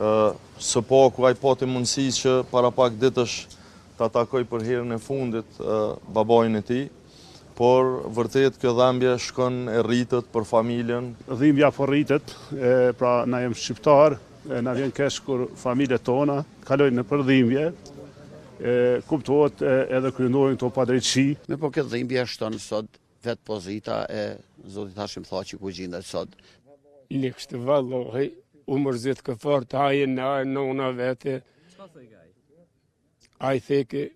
Së paku ai pati mundësi që para pak ditësh ta takojë për herën e fundit babain e tij, por vërtet kjo dhembje shkon e rritet për familjen. Dhimbja po rritet, pra na jem shqiptar, na vjen keq kur familjet tona kalojnë nëpër dhimbje, kuptohet edhe kur ndodhin këto padrejtësi. Mirëpo këtë dhimbje e shton sot Vetë pozita e zotit Hashim Thaçi ku gjindet sot. Ligsht vallahi, u mërzitke fort, ai në nona vete. Çka thojke ai? Ai thojke,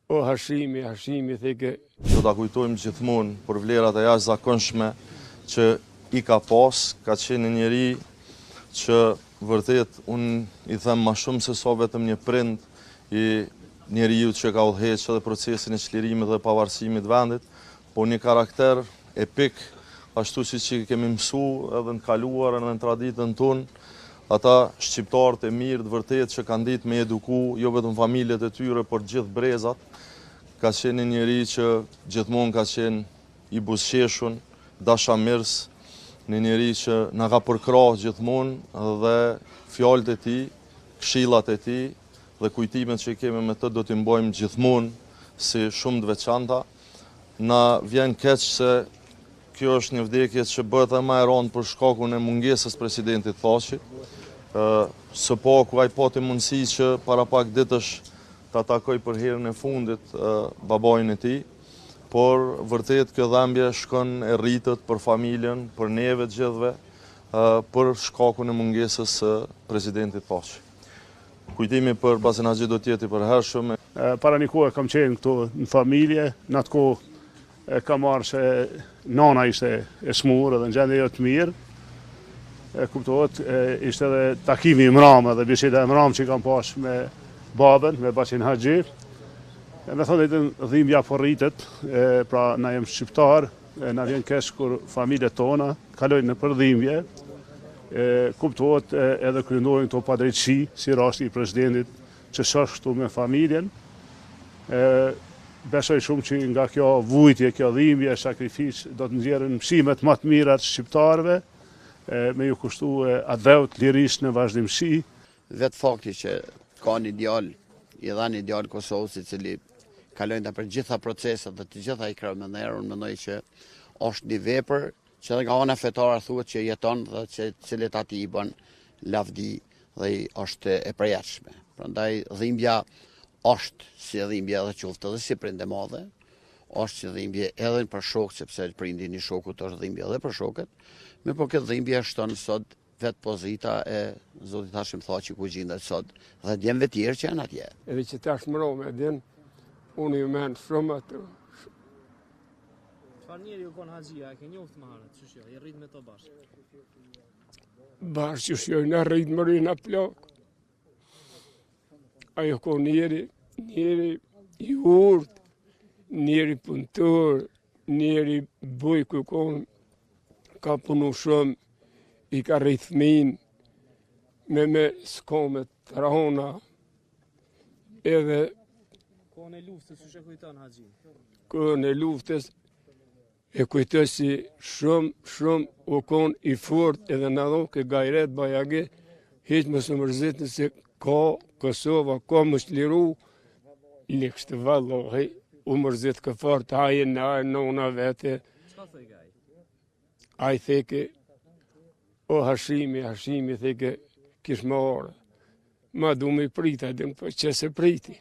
o Hashimi, Hashimi, thojke. Do ta kujtojmë gjithmonë për vlerat e jashtëzakonshme që i ka pas, ka qenë një njeri që vërtet unë i them ma shumë se sa vetëm një prind i njeriut që ka udhëheq edhe procesin e çlirimit dhe pavarësimit të vendit, po një karakter epik, ashtu siç i kemi mësu edhe në të kaluarën edhe në traditën tonë, ata shqiptarët e mirë të vërtetë që kanë ditë me eduku jo vetëm familjet e tyre, por gjithë brezat, ka qenë një njeri që gjithmonë ka qenë i buzëqeshun, dashamirës, një njeri që na ka përkrah gjithmonë dhe fjalët e tij, këshillat e tij dhe kujtimet që i kemi me të do t'i mbajmë gjithmonë si shumë të veçanta. Na vjen keq se kjo është një vdekje që bëhet edhe më e rëndë për shkakun e mungesës presidentit Thaçi. Së paku ai pati mundësi që para pak ditësh ta takojë për herën e fundit babain e tij. Por vërtet kjo dhembje shkon e rritet për familjen, për neve të gjithëve, për shkakun e mungesës së presidentit Thaçi. Kujtimi për Bacën Haxhi do të jetë i përhershëm. Para një kohe kam qenë këtu në familje, në atë kohë e kam marrë se nana ishte e smurë dhe në gjendje jo të mirë. E kuptohet, ishte edhe takimi i mramë dhe biseda e mramë që kam pas me babën, me bacën Haxhi. E me thënë drejtën, dhimbja po rritet, e, pra na jem shqiptar, e, na vjen keq kur familjet tona kalojnë nëpër dhimbje, e, kuptohet e, edhe kur ndodhin këto padrejtësi, si rasti i presidentit që s'është këtu me familjen, e, besoj shumë që nga kjo vujtje, kjo dhimbje, sakrificë, do të nxjerrin mësimet më të mira të shqiptarëve, e, me ju kushtu atdheut lirisë në vazhdimësi. Vetë fakti që ka një djalë, i dha një djalë Kosovës i cili kaloi nëpër gjitha proceset dhe të gjitha i kreu me nder, unë mendoj që është një vepër që edhe nga ana fetare thuhet që jeton dhe që cilit atij i bën lavdi dhe është e përjetshme. Prandaj dhimbja është si dhimbje edhe qoftë edhe si prind e madhe, është si dhimbje edhe për shokët, sepse prindi i një shokut është dhimbje edhe për shokët, mirëpo këtë dhimbje e shton sot Vetë pozita e zotit Hashim Thaçi ku gjindet sot dhe djemve tjerë që janë atje. Edhe që tash mrome, e din, unë ju men shumë atë. Çfarë njeri u konë Haxhia, e ke njoftë më herët, qysh jo, je rritë me to bashkë? Bashkë qysh jo, na rritë më rrinë plak. Ai u konë njeri, njeri i urtë, njeri punëtor, njeri bujk u konë, ka punu shumë, i ka rritë fëmin, me me s'kome të rona, edhe... Kohën e luftës, qysh e kujton, Haxhi? Kohën e luftës, e kujtoj si shumë, shumë u konë i fort edhe na dhonke gajret bajagi, hiç mos u mërzitni se ka Kosova, ka m'u çliru, ligsht vallahi, u mërzitke fort, ai në nona vete. Çka thojke ai? Ai thojke, o Hashimi, Hashimi, thojke, kish me ardhë. Ma du me i prita, dhe po që se priti.